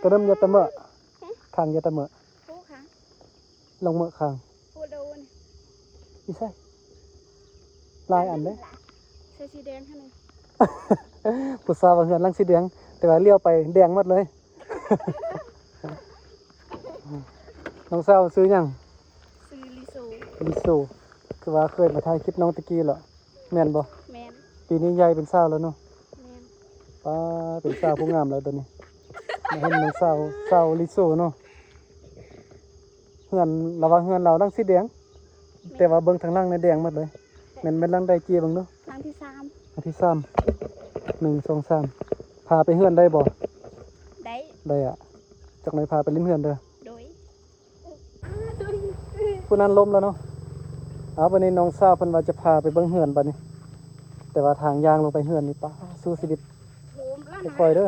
ກະເລີ່ມຢາດຕະເໝີ ຫຶ? ຄາງຢາດຕະເໝີ ຜູ້ຄະ ລົງເໝີຄາງ ຜູ້ໂດນ ຢູ່ໃສ? ຫຼາຍອັນເດ້ ໃສ່ສີແດງຫັ້ນ ຜູ້ສາວວ່າເຮືອນຫຼັງສີແດງ ແຕ່ວ່າລ້ຽວໄປແດງໝົດເລີຍ. ນ້ອງສາວຊື່ຫຍັງ? ຊື່ລິໂຊ ລິໂຊ ຄືວ່າເຄີຍມາຖ່າຍຄລິບນ້ອງແຕ່ກີ້ແລ້ວ ແມ່ນບໍ່? ແມ່ນ ປີນີ້ໃຫຍ່ເປັນສາວແລ້ວເນາະ. ແມ່ນ ປ້າ ເປັນສາວຜູ້ງາມແລ້ວຕອນນີ້ ມາເຫັນນ້ອງສາວ ສາວລິໂຊເນາະ. ເຮືອນ ລາວວ່າເຮືອນລາວຫຼັງສີແດງ ແມ່ນ ແຕ່ວ່າເບິ່ງທາງຫຼັງນີ້ແດງໝົດເລີຍ. ແມ່ນ ແມ່ນຫຼັງໃດ ເຈ້ຍເບິ່ງດູ. ຫຼັງທີສາມ ຫຼັງທີສາມ ໜຶ່ງ ສອງ ສາມ ພາໄປເຮືອນໄດ້ບໍ່? ໄດ້ ໄດ້ອະ ຈັກໜ່ອຍພາໄປຫຼິ້ນເຮືອນເດີ. ໂດຍ ຜູ້ນັ້ນລົ້ມແລ້ວເນາະ. ເອົາ ບັດນີ້ນ້ອງສາວເພິ່ນວ່າຈະພາໄປເບິ່ງເຮືອນບັດນີ້ ແຕ່ວ່າທາງຍ່າງລົງໄປເຮືອນນີ້ ປ້າ ສູ້ຊີວິດ ໂຫມ ຄ່ອຍໆເດີ.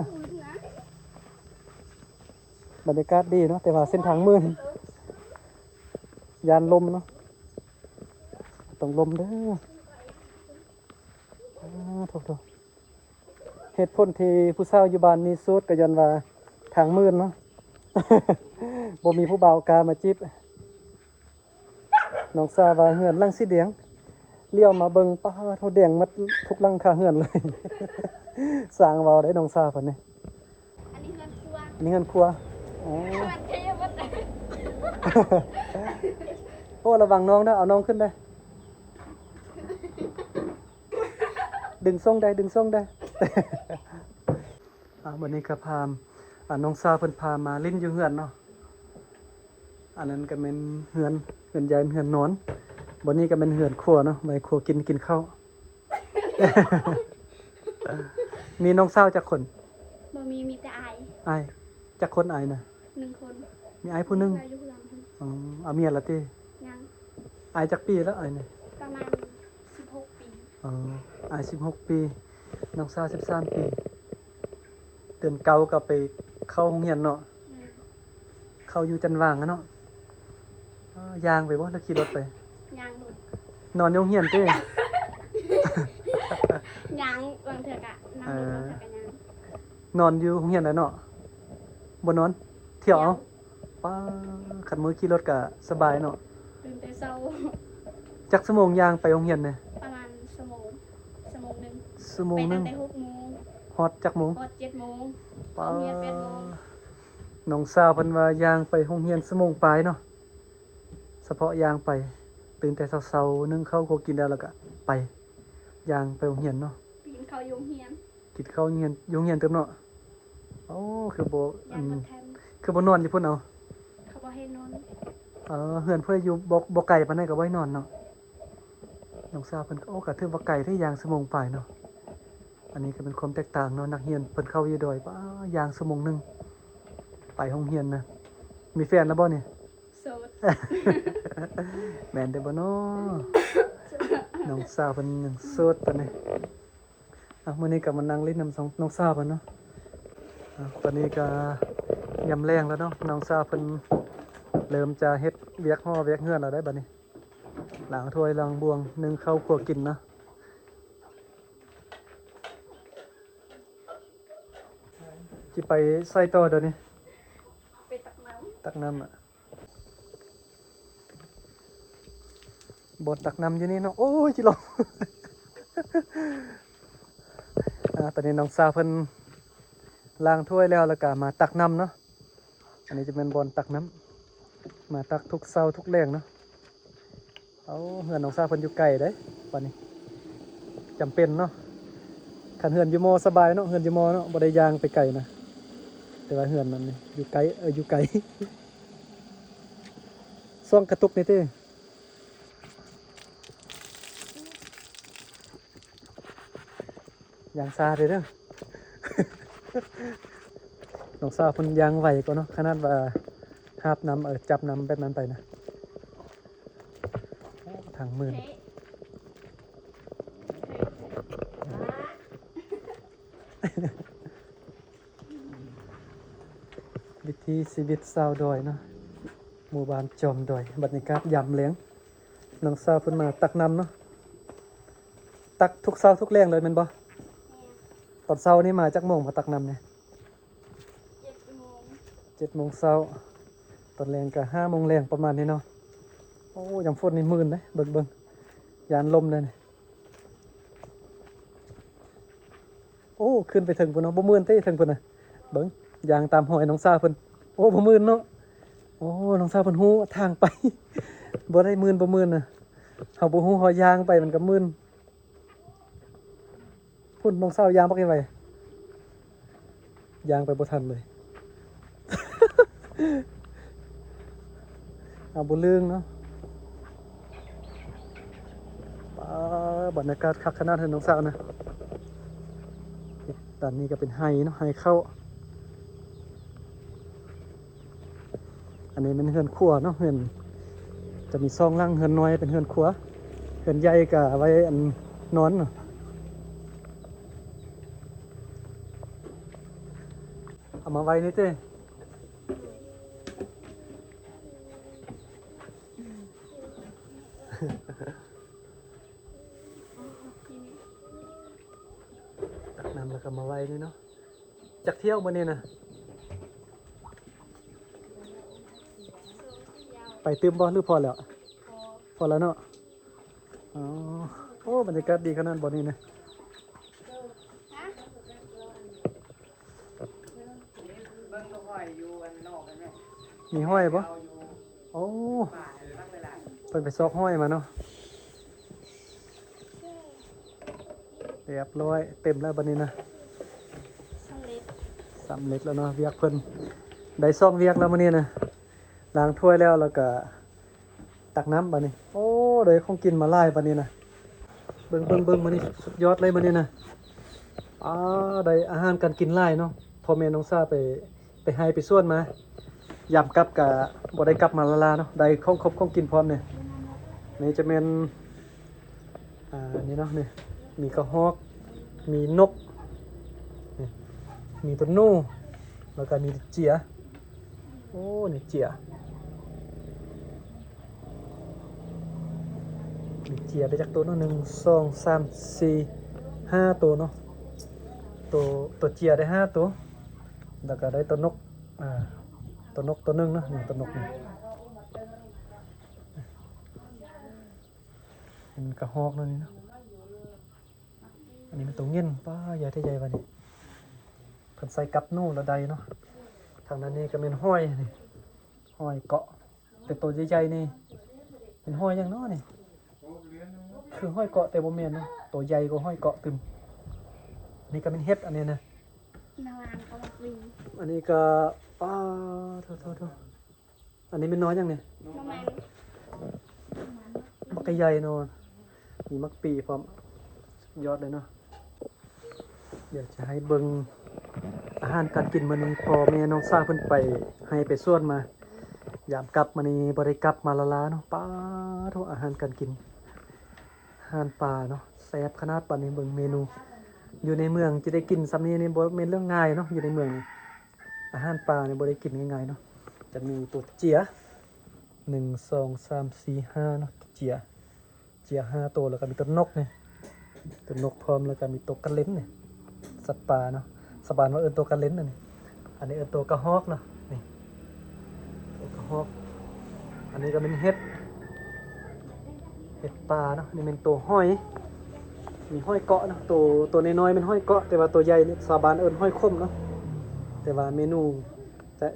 ບັນຍາກາດດີເນາະ ແຕ່ວ່າເສັ້ນທາງມື່ນ ຢ້ານລົ້ມເນາະ ຕ້ອງລົ້ມເດີ. ອ້າ ໂທ້ໆ ເຫດຜົນທີ່ຜູ້ສາວຢູ່ບ້ານນີ້ໂສດ ກໍຍ້ອນວ່າທາງມື່ນເນາະ ບໍ່ມີຜູ້ບ່າວກ້າມາຈີບ. ນ້ອງສາວວ່າເຮືອນຫຼັງສີແດງ ຫຼຽວມາເບິ່ງ ປ້າໂທ້ ແດງໝົດທຸກຫຼັງຄາເຮືອນເລີຍ. ຊ່າງເວົ້າໄດ໋ນ້ອງສາວເພິ່ນນີ້. ອັນນີ້ເຮືອນຄົວ ອັນນີ້ເຮືອນຄົວ. ອໍ ມັນເທໝົດເລີຍ. ໂອ້ ລະວັງນ້ອງເດີ ເອົານ້ອງຂຶ້ນເດີ ດຶງສົ່ງໄດ້ ດຶງສົ່ງໄດ້. ອ່າ ບັດນີ້ກໍພາ ອ່າ ນ້ອງສາວເພິ່ນພາມາຫຼິ້ນຢູ່ເຮືອນເນາະ. ອັນນັ້ນກໍແມ່ນເຮືອນ ເຮືອນຍາຍ ເຮືອນນອນ. ບັດນີ້ກໍແມ່ນເຮືອນຄົວເນາະ ໄວ້ຄົວກິນ ກິນເຂົ້າ. ມີນ້ອງສາວຈັກຄົນ? ບໍ່ມີ ມີແຕ່ອ້າຍ. ອ້າຍຈັກຄົນ? ອ້າຍນະ ໜຶ່ງຄົນ. ມີອ້າຍຜູ້ໜຶ່ງ. ເມຍຢູ່ເຮືອນ. ອໍ ເອົາເມຍແລ້ວຕິ? ຍັງ. ອ້າຍຈັກປີແລ້ວອ້າຍນີ້? ປະມານສິບຫົກປີ. ອໍ ອ້າຍສິບຫົກປີ ນ້ອງສາວສິບສາມປີ. ເດືອນເກົ້າກໍໄປເຂົ້າໂຮງຮຽນເນາະ. ອືມ ເຂົ້າຢູ່ຈັນຫວ່າງຫັ້ນເນາະ. ເອີ ຍ່າງໄປບໍ່ ຫຼືຂີ່ລົດໄປ? ຍ່າງໂລດ. ນອນຢູ່ໂຮງຮຽນຕິ? ຍ່າງ ບາງເທື່ອກະນັ່ງລົດ ເອີ ບາງເທື່ອກະຍ່າງ. ນອນຢູ່ໂຮງຮຽນແຫຼະເນາະ ບໍ່ນອນ ທ່ຽວເອົາ. ປ້າ ຄັນມື້ຂີ່ລົດກະສະບາຍເນາະ ຕື່ນແຕ່ເຊົ້າ. ຈັກຊົ່ວໂມງຍ່າງໄປໂຮງຮຽນນີ້? ປະມານຊົ່ວໂມງ ຊົ່ວໂມງໜຶ່ງ. ຊົ່ວໂມງໜຶ່ງ. ໄປຕັ້ງແຕ່ຫົກໂມງ ຮອດຈັກໂມງ? ຮອດເຈັດໂມງ. ປ້າ ໂຮງຮຽນແປດໂມງ. ນ້ອງສາວເພິ່ນວ່າຍ່າງໄປໂຮງຮຽນຊົ່ວໂມງປາຍເນາະ ສະເພາະຍ່າງໄປ. ຕື່ນແຕ່ເຊົ້າໆ ໜຶ້ງເຂົ້າຄົວກິນແລ້ວ ແລ້ວກະໄປ ຍ່າງໄປໂຮງຮຽນເນາະ. ໄປກິນເຂົ້າຢູ່ໂຮງຮຽນ. ກິນເຂົ້າຢູ່ໂຮງຮຽນ ຢູ່ໂຮງຮຽນຕື່ມເນາະ. ໂອ້ ຄືບໍ່ ຢ້ານບໍ່ທັນ. ອືມ ຄືບໍ່ນອນຢູ່ພຸ້ນເອົາ? ເຂົາບໍ່ໃຫ້ນອນ. ເອີ ເຮືອນຜູ້ໃດຢູ່ບໍ່ ບໍ່ໄກປານໃດກໍບໍ່ໃຫ້ນອນເນາະ. ນ້ອງສາວເພິ່ນ ໂອ້ ກໍຖືວ່າໄກເດ້ ຍ່າງຊົ່ວໂມງປາຍເນາະ. ອັນນີ້ກໍເປັນຄວາມແຕກຕ່າງເນາະ ນັກຮຽນເພິ່ນເຂົ້າຢູ່ດອຍ ປ້າ ຍ່າງຊົ່ວໂມງໜຶ່ງໄປໂຮງຮຽນນະ. ມີແຟນແລ້ວບໍ່ນີ້? ໂສດ. ແມ່ນແຕ່ບໍ່ເນາະ? ນ້ອງສາວເພິ່ນຍັງໂສດຕອນນີ້. ອ່ະ ມື້ນີ້ກໍມານັ່ງຫຼິ້ນນຳນ້ອງສາວເພິ່ນເນາະ. ອ່ະ ຕອນນີ້ກໍຍາມແລງແລ້ວເນາະ ນ້ອງສາວເພິ່ນເລີ່ມຈະເຮັດວຽກຫໍວຽກເຮືອນແລ້ວໄດ໋ບັດນີ້. ລ້າງຖ້ວຍລ້າງບ່ວງ ໜຶ້ງເຂົ້າຄົວກິນເນາະ. ຊິໄປໃສຕໍ່ດຽວນີ້? ໄປຕັກນ້ຳ. ຕັກນ້ຳອະ. ບ່ອນຕັກນ້ຳຢູ່ນີ້ເນາະ. ໂອ້ຍ ຈິລົງ. ອ່າ ຕອນນີ້ນ້ອງສາວເພິ່ນລ້າງຖ້ວຍແລ້ວ ແລ້ວກະມາຕັກນ້ຳເນາະ. ອັນນີ້ຈະແມ່ນບ່ອນຕັກນ້ຳ ມາຕັກທຸກເຊົ້າທຸກແລງເນາະ. ເອົາ ເຮືອນນ້ອງສາວເພິ່ນຢູ່ໄກເດ້ ບັດນີ້ຈຳເປັນເນາະ. ຄັນເຮືອນຢູ່ມໍສະບາຍເນາະ ເຮືອນຢູ່ມໍເນາະ ບໍ່ໄດ້ຍ່າງໄປໄກນະ. ແຕ່ວ່າເຮືອນນັ້ນນີ້ຢູ່ໄກ ເອີ ຢູ່ໄກ. ຊ່ອງກະຕຸກນີ້ຕິ ຍ່າງຊ້າເດີ້ ນ້ອງສາວເພິ່ນຍ່າງໄວກວ່າເນາະ ຂະໜາດວ່າຫາບນ້ຳ ເອີ ຈັບນ້ຳແບບນັ້ນໄປນະ. ໂອ້ ທາງມື່ນ. ວິຖີຊີວິດຊາວດອຍເນາະ ໝູ່ບ້ານຈອມດອຍ ບັນຍາກາດຍາມແລງ. ນ້ອງສາວເພິ່ນມາຕັກນ້ຳເນາະ ຕັກທຸກເຊົ້າທຸກແລງເລີຍແມ່ນບໍ່? ແມ່ນ. ຕອນເຊົ້ານີ້ມາຈັກໂມງມາຕັກນ້ຳນີ້? ເຈັດໂມງ. ເຈັດໂມງເຊົ້າ ຕອນແລງກະຫ້າໂມງແລງປະມານນີ້ເນາະ. ໂອ້ ຍາມຝົນນີ້ມື່ນເດ້ ເບິ່ງ ເບິ່ງ ຢ້ານລົມເດ້ນີ້. ໂອ້ ຂຶ້ນໄປເທິງພຸ້ນເນາະ ບໍ່ມື່ນເດ້ເທິງພຸ້ນນະ. ເບິ່ງ ຍ່າງຕາມຮອຍນ້ອງສາວເພິ່ນ. ໂອ້ ບໍ່ມື່ນເນາະ. ໂອ້ ນ້ອງສາວເພິ່ນຮູ້ທາງໄປ ບໍ່ໄດ້ມື່ນ ບໍ່ມື່ນນະ. ເຮົາບໍ່ຮູ້ ເຮົາຍ່າງໄປມັນກໍມື່ນ. ພຸ້ນ ນ້ອງສາວຍ່າງບັກໃຫຍ່ໄວ ຍ່າງໄປບໍ່ທັນເລີຍ. ເອົາ ບໍ່ລຶ້ງເນາະ. ປາ ບັນຍາກາດຄັກຂະໜາດເຮືອນນ້ອງສາວນະ. ດ້ານນີ້ກໍເປັນໄຮ່ເນາະ ໄຮ່ເຂົ້າ. ອັນນີ້ແມ່ນເຮືອນຄົວເນາະ ເຮືອນ ຈະມີສອງຫຼັງ ເຮືອນນ້ອຍເປັນເຮືອນຄົວ ເຮືອນໃຫຍ່ກະໄວ້ອັນນອນເນາະ. ເອົາມາໄວ້ນີ້ຕິ ຕັກນ້ຳແລ້ວກໍມາໄວ້ນີ້ເນາະ. ຈັກຖ້ຽວມື້ນີ້ນະ ໄປຕື່ມບໍ່ ຫຼືພໍແລ້ວ? ພໍແລ້ວເນາະ. ອໍ ໂອ້ ບັນຍາກາດດີຂະໜາດບ່ອນນີ້ນະ. ເບິ່ງຫອຍຢູ່ອັນນອກນັ້ນແຫຼະ. ມີຫອຍບໍ່? ເອົາຢູ່ ໂອ້ ປ່ານັ້ນບັກຫຼາຍໆ. ເພິ່ນໄປຊອກຫອຍມາເນາະ. ຮຽບຮ້ອຍ ເຕັມແລ້ວບັດນີ້ນະ. ສຳເລັດ ສຳເລັດແລ້ວເນາະ ວຽກເພິ່ນ. ໄດ້ສອງວຽກແລ້ວມື້ນີ້ນະ ລ້າງຖ້ວຍແລ້ວ ແລ້ວກະຕັກນ້ຳບັດນີ້. ໂອ້ ໄດ້ຂອງກິນມາຫຼາຍບັດນີ້ນະ. ເບິ່ງ ເບິ່ງ ເບິ່ງ ມື້ນີ້ສຸດຍອດເລີຍມື້ນີ້ນະ. ອາ ໄດ້ອາຫານການກິນຫຼາຍເນາະ ພໍ່ແມ່ນ້ອງສາວໄປ ໄປໄຮ່ໄປສວນມາ ຍາມກັບກະບໍ່ໄດ້ກັບມາລ້າໆເນາະ ໄດ້ຂອງຄົບຂອງກິນພ້ອມນີ້. ນີ້ຈະແມ່ນ ອ່າ ນີ້ເນາະ ນີ້ ມີກະຮອກ ມີນົກ ນີ້ ມີຕົວໜູ ແລ້ວກະມີເຈຍ. ໂອ້ ນີ້ເຈຍ ນີ້ເຈຍໄດ້ຈັກໂຕເນາະ ໜຶ່ງ ສອງ ສາມ ສີ່ ຫ້າໂຕເນາະ. ໂຕ ໂຕເຈຍໄດ້ຫ້າໂຕ ແລ້ວກະໄດ້ຕົວນົກ ອ່າ ຕົວນົກໂຕໜຶ່ງເນາະ ນີ້ຕົວນົກນີ້ ເປັນກະຮອກເນາະນີ້ເນາະ. ອັນນີ້ແມ່ນໂຕເຫງັນ ປ້າ ໃຫຍ່ແທ້ໃຫຍ່ວ່ານີ້ ເພິ່ນໃສ່ກັບໜູລະໄດ້ເນາະ. ທາງດ້ານນີ້ກໍແມ່ນຫອຍ ນີ້ຫອຍເກາະ ແຕ່ໂຕໃຫຍ່ໆນີ້ເປັນຫອຍຫຍັງເນາະນີ້ ຄືຫອຍເກາະແຕ່ບໍ່ແມ່ນເນາະ ໂຕໃຫຍ່ກວ່າຫອຍເກາະຕື່ມ. ນີ້ກໍແມ່ນເຫັດ ອັນນີ້ນະ ນາວານກໍໝາກວີ ອັນນີ້ກໍ ປ້າ ໂທ້ໆໆ. ອັນນີ້ແມ່ນໜໍ່ຫຍັງນີ້? ໜໍ່ມັນ ບັກໃຫຍ່ເນາະ ມີໝາກປີພ້ອມ ສຸດຍອດເລີຍເນາະ. ດຽວຈະໃຫ້ເບິ່ງອາຫານການກິນມື້ນີ້ ພໍ່ແມ່ນ້ອງສາວເພິ່ນໄປໄຮ່ໄປສວນມາ ຍາມກັບມື້ນີ້ບໍ່ໄດ້ກັບມາລ້າໆເນາະ. ປາໂທ້ ອາຫານການກິນ ອາຫານປ່າເນາະ ແຊບຂະໜາດປານນີ້. ເບິ່ງເມນູ ຢູ່ໃນເມືອງຈະໄດ້ກິນຊ່ຳນີ້ນີ້ບໍ່ແມ່ນເລື່ອງງ່າຍເນາະ ຢູ່ໃນເມືອງນີ້ ອາຫານປ່ານີ້ບໍ່ໄດ້ກິນງ່າຍໆເນາະ. ຈະມີຕົວເຈຍ ໜຶ່ງ ສອງ ສາມ ສີ່ ຫ້າເນາະ ເຈຍ ເຈຍຫ້າໂຕ ແລ້ວກໍມີຕົວນົກນີ້ ຕົວນົກພ້ອມ ແລ້ວກໍມີຕົວກະເລັນນີ້ ສັດປ່າເນາະ ຊາວບ້ານວ່າເອີ້ນຕົວກະເລັນ ອັນນີ້ ອັນນີ້ເອີ້ນຕົວກະຮອກເນາະ ນີ້ ຕົວກະຮອກ. ອັນນີ້ກໍແມ່ນເຫັດ ເຫັດປ່າເນາະ. ນີ້ແມ່ນຕົວຫອຍ ມີຫອຍເກາະເນາະ ຕົວ ຕົວນ້ອຍໆແມ່ນຫອຍເກາະ ແຕ່ວ່າຕົວໃຫຍ່ນີ້ຊາວບ້ານເອີ້ນຫອຍຂົມເນາະ. ແຕ່ວ່າເມນູຈະ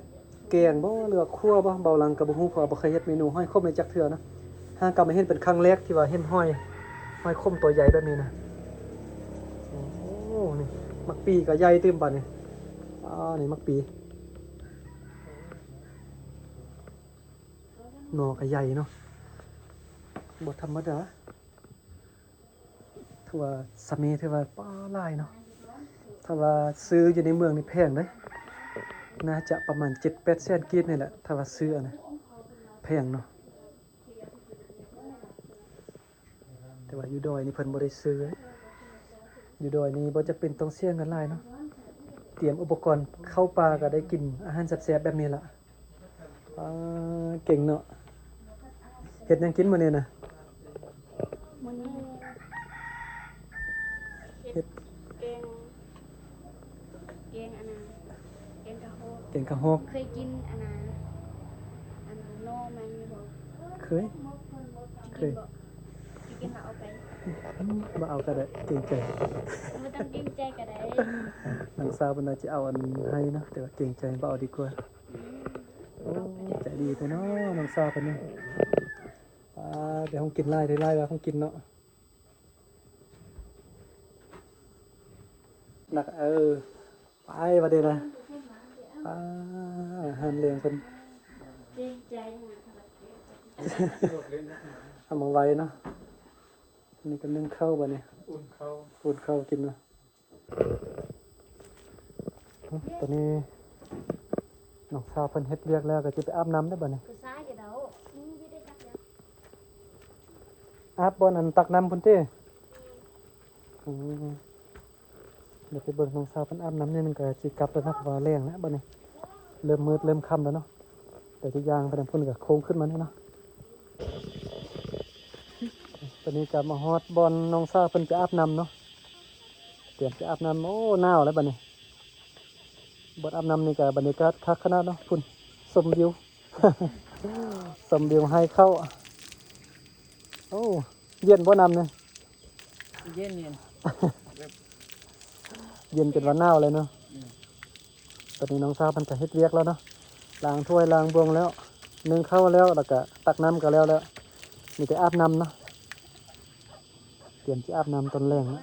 ແກງບໍ່ ຫຼືວ່າຂົ້ວບໍ່ ເບົາຫຼັງກໍບໍ່ຮູ້ ເພາະວ່າບໍ່ເຄີຍເຮັດເມນູຫອຍຂົມນີ້ຈັກເທື່ອເນາະ. ຫາກໍມາເຫັນເປັນຄັ້ງແລກທີ່ວ່າເຫັນຫອຍ ຫອຍຂົມຕົວໃຫຍ່ແບບນີ້ນະ. ໂອ້ ນີ້ໝາກປີກໍໃຫຍ່ຕື່ມບາດນີ້. ອ້າ ນີ້ໝາກປີ ໜໍ່ກໍໃຫຍ່ເນາະ ບໍ່ທຳມະດາ. ຖືວ່າຊະເມ ຖືວ່າ ປາ ຫຼາຍເນາະ. ຖ້າວ່າຊື້ຢູ່ໃນເມືອງນີ້ແພງເດ້ ໜ້າຈະປະມານເຈັດແປດແສນກີບນີ້ແຫຼະ ຖ້າວ່າຊື້ອັນນະ ແພງເນາະ. ແຕ່ວ່າຢູ່ດອຍນີ້ເພິ່ນບໍ່ໄດ້ຊື້ ຢູ່ດອຍນີ້ບໍ່ຈຳເປັນຕ້ອງເສຍເງິນຫຼາຍເນາະ ຕຽມອຸປະກອນເຂົ້າປ່າກໍໄດ້ກິນອາຫານແຊບໆແບບນີ້ລະ. ປາ ເກັ່ງເນາະ. ເຮັດຫຍັງກິນມື້ນີ້ນະ? ມື້ນີ້ເຮັດ ເຮັດແກງ ແກງອັນນັ້ນ ແກງກະໂຮກ ແກງກະຮອກ ເຄີຍກິນອັນນ່າ ອັນນ່າໜໍ່ໄມ້ບໍ່? ເຄີຍ ເຄີຍກິນບໍ່? ຊິກິນບໍ່? ເອົາໄປ ອືມ ບໍ່ເອົາກໍໄດ້ ເກງໃຈ ບໍ່ຕ້ອງເກງໃຈກໍໄດ້. ນ້ອງສາວເພິ່ນວ່າຈະເອົາອັນໄຮ່ເນາະ ແຕ່ວ່າເກງໃຈ ບໍ່ເອົາດີກວ່າ. ອືມ ໂອ້ ໃຈດີແທ້ເນາະ ນ້ອງສາວເພິ່ນເນາະ. ອ່າ ໄດ້ຂອງກິນຫຼາຍ ໄດ້ຫຼາຍວ່າຂອງກິນເນາະ. ນັກ ເອີ ໄປບັດນີ້ນະ. ອ່າ ອາຫານແລງເພິ່ນ ເກງໃຈ ເອົາມາໄວ້ເນາະ. ອັນນີ້ກໍໜຶ້ງເຂົ້າບັດນີ້ ອຸ່ນເຂົ້າ ອຸ່ນເຂົ້າກິນເນາະ. ຕອນນີ້ນ້ອງສາວເພິ່ນເຮັດວຽກແລ້ວ ກໍຊິໄປອາບນ້ຳເດີ້ບັດນີ້. ອາບບ່ອນອັນຕັກນ້ຳພຸ້ນຕິ? ອືມ ດຽວໄປເບິ່ງນ້ອງສາວເພິ່ນອາບນ້ຳໜ້ອຍໜຶ່ງ ກໍຊິກັບແລ້ວເນາະ ເພາະວ່າແລງແລ້ວບັດນີ້ ເລີ່ມມືດເລີ່ມຄ່ຳແລ້ວເນາະ. ແຕ່ທີ່ຍ່າງໄປທາງພຸ້ນກໍໂຄ້ງຂຶ້ນມານີ້ເນາະ. ຕອນນີ້ກໍມາຮອດບ່ອນນ້ອງສາວເພິ່ນໄປອາບນ້ຳເນາະ ຕຽມໄປອາບນ້ຳ. ໂອ້ ໜາວແລ້ວບັດນີ້. ບ່ອນອາບນ້ຳນີ້ກໍບັນຍາກາດຄັກຂະໜາດເນາະ ພຸ້ນ ຊົມວິວ ຊົມວິວໄຮ່ເຂົ້າ. ໂອ້ ເຢັນບໍ່ນ້ຳນີ້? ເຢັນໆ ເຢັນຈົນວ່າໜາວເລີຍເນາະ. ອືມ ຕອນນີ້ນ້ອງສາວເພິ່ນກໍເຮັດວຽກແລ້ວເນາະ ລ້າງຖ້ວຍລ້າງບ່ວງແລ້ວ ໜຶ້ງເຂົ້າແລ້ວ ແລ້ວກໍຕັກນ້ຳກໍແລ້ວແລ້ວ ມີແຕ່ອາບນ້ຳເນາະ. ຕຽມຊິອາບນ້ຳຕອນແລງເນາະ.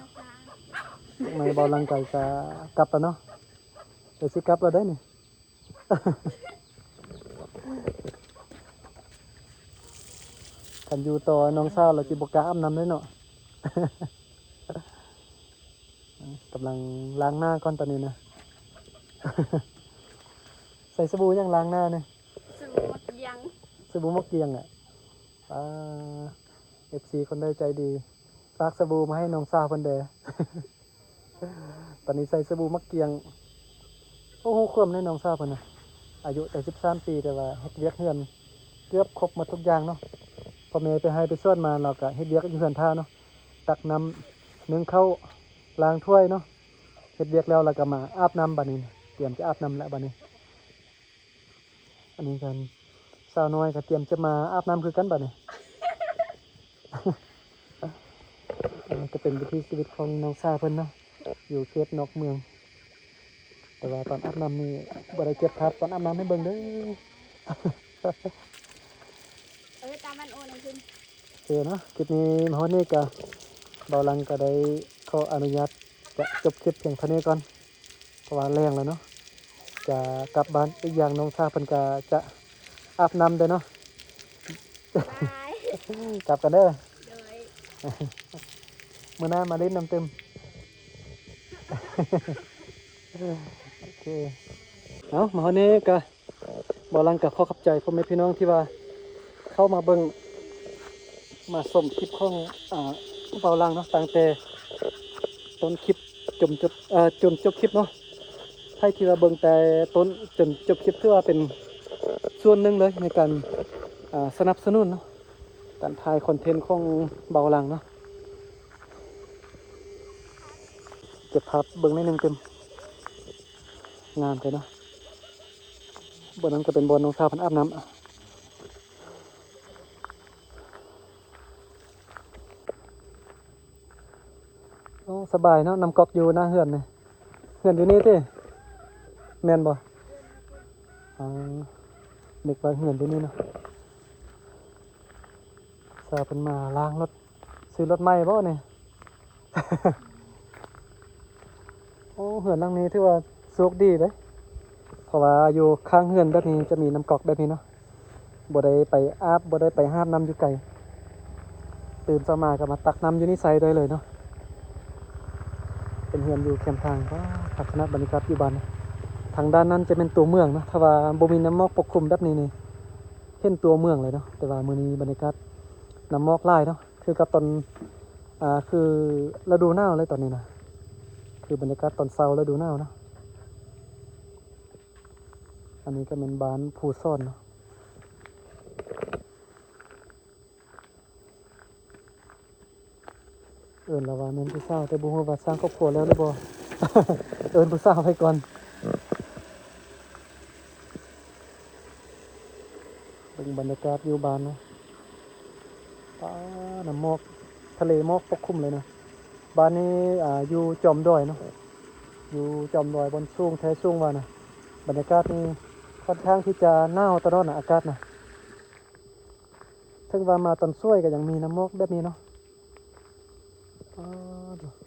ຈັກໜ່ອຍເບົາຫຼັງໄກກໍກັບແລ້ວເນາະ ເອີ ຊິກັບແລ້ວເດ້ນີ້. ຄັນຢູ່ຕໍ່ນ້ອງສາວລະຊິບໍ່ກ້າອາບນ້ຳເດ້ເນາະ. ກຳລັງລ້າງໜ້າກ່ອນຕອນນີ້ນະ. ໃຊ້ສະບູຫຍັງລ້າງໜ້ານີ້? ສະບູໝາກກຽງ ສະບູໝາກກຽງແຫຼະ. ອ່າ ເອັຟຊີຄົນໃດໃຈດີ ຝາກສະບູມາໃຫ້ນ້ອງສາວເພິ່ນແດ່. ຕອນນີ້ໃຊ້ສະບູໝາກກຽງ. ໂອ້ ຮູ້ຄວາມໃນນ້ອງສາວເພິ່ນນະ ອາຍຸແຕ່ສິບສາມປີ ແຕ່ວ່າເຮັດວຽກເຮືອນເກືອບຄົບໝົດທຸກຢ່າງເນາະ. ພໍ່ແມ່ໄປໄຮ່ໄປສວນມາ ລາວກະເຮັດວຽກຢູ່ເຮືອນຖ້າເນາະ ຕັກນ້ຳ ໜຶ້ງເຂົ້າ ລ້າງຖ້ວຍເນາະ. ເຮັດວຽກແລ້ວ ລາວກະມາອາບນ້ຳບັດນີ້ ຕຽມຈະອາບນ້ຳແລ້ວບັດນີ້. ອັນນີ້ກັນ ສາວນ້ອຍກໍຕຽມຈະມາອາບນ້ຳຄືກັນບັດນີ້. ອັນນີ້ກໍເປັນວິຖີຊີວິດຂອງນ້ອງສາວເພິ່ນເນາະ ຢູ່ເຂດນອກເມືອງ. ແຕ່ວ່າຕອນອາບນ້ຳນີ້ບໍ່ໄດ້ເກັບພາບຕອນອາບນ້ຳໃຫ້ເບິ່ງເດີ້. ເອີ ຕາມມັນໂອນຂຶ້ນ. ໂອເຄເນາະ ຄລິບນີ້ມາຮອດນີ້ກະ ເບົາຫຼັງກະໄດ້ຂໍອະນຸຍາດຈະຈົບຄລິບພຽງເທົ່ານີ້ກ່ອນ ເພາະວ່າແລງແລ້ວເນາະ ຈະກັບບ້ານ. ອີກຢ່າງນ້ອງສາວເພິ່ນກະຈະອາບນ້ຳເດ້ເນາະ. ບາຍ ກັບກັນເດີ. ໂດຍ ມື້ໜ້າມາຫຼິ້ນນຳຕື່ມ. ໂອເຄ ເອົາ ມາຮອດນີ້ກະ ເບົາຫຼັງກໍຂໍຂອບໃຈພໍ່ແມ່ພີ່ນ້ອງທີ່ວ່າເຂົ້າມາເບິ່ງ ມາຊົມຄລິບຂອງ ອາ ເບົາຫຼັງເນາະ ຕັ້ງແຕ່ຕົ້ນຄລິບຈົນຈົບ ເອີ ຈົນຈົບຄລິບເນາະ. ໃຜທີ່ວ່າເບິ່ງແຕ່ຕົ້ນຈົນຈົບຄລິບ ຖືວ່າເປັນສ່ວນໜຶ່ງເລີຍໃນການ ອາ ສະໜັບສະໜູນເນາະ ການຖ່າຍຄອນເທັນຂອງເບົາຫຼັງເນາະ. ເກັບພາບເບິ່ງໜ້ອຍໜຶ່ງຕື່ມ. ງາມແທ້ເນາະ. ບ່ອນນັ້ນກໍເປັນບ່ອນນ້ອງສາວເພິ່ນອາບນ້ຳ. ໂອ້ ສະບາຍເນາະ ນ້ຳກອກຢູ່ໜ້າເຮືອນນີ້. ເຮືອນຢູ່ນີ້ຕິ? ແມ່ນບໍ່? ອໍ ນຶກວ່າເຮືອນຢູ່ນີ້ເນາະ. ສາວເພິ່ນມາລ້າງລົດ ຊື້ລົດໃໝ່ບໍ່ນີ້? ໂອ້ ເຮືອນຫຼັງນີ້ຖືວ່າໂຊກດີເດ້ ເພາະວ່າຢູ່ຂ້າງເຮືອນແບບນີ້ຈະມີນ້ຳກອກແບບນີ້ເນາະ ບໍ່ໄດ້ໄປອາບ ບໍ່ໄດ້ໄປຫາບນ້ຳຢູ່ໄກ ຕື່ນເຊົ້າມາກໍມາຕັກນ້ຳຢູ່ນີ້ໃຊ້ໄດ້ເລີຍເນາະ. ເປັນເຮືອນຢູ່ແຄມທາງ ວ້າ ຄັກຂະໜາດ. ບັນຍາກາດຢູ່ບ້ານ ທາງດ້ານນັ້ນຈະແມ່ນຕົວເມືອງເນາະ ຖ້າວ່າບໍ່ມີນ້ຳໝອກປົກຄຸມແບບນີ້ນີ້ ເຫັນຕົວເມືອງເລີຍເນາະ. ແຕ່ວ່າມື້ນີ້ບັນຍາກາດນ້ຳໝອກຫຼາຍເນາະ ຄືກັບຕອນ ອ່າ ຄືລະດູໜາວເລີຍຕອນນີ້ນະ ຄືບັນຍາກາດຕອນເຊົ້າລະດູໜາວເນາະ. ອັນນີ້ກໍແມ່ນບ້ານພູສອນເນາະ ເອີ້ນລາວວ່າແມ່ນຜູ້ສາວ ແຕ່ບໍ່ຮູ້ວ່າສ້າງຄອບຄົວແລ້ວຫຼືບໍ່ ເອີ້ນຜູ້ສາວໄວ້ກ່ອນ. ເບິ່ງບັນຍາກາດຢູ່ບ້ານເນາະ. ປ້າ ນ້ຳໝອກ ທະເລໝອກປົກຄຸມເລີຍນະ. ບ້ານນີ້ ອ່າ ຢູ່ຈອມດອຍເນາະ, ຢູ່ຈອມດອຍ ບ່ອນສູງແທ້ສູງວ່ານະ. ບັນຍາກາດນີ້ຄ່ອນຂ້າງທີ່ຈະໜາວຕະຫຼອດນະ ອາກາດນະ. ເຖິງວ່າມາຕອນສວຍກໍຍັງມີນ້ຳໝອກແບບນີ້ເນາະ. ປ້າ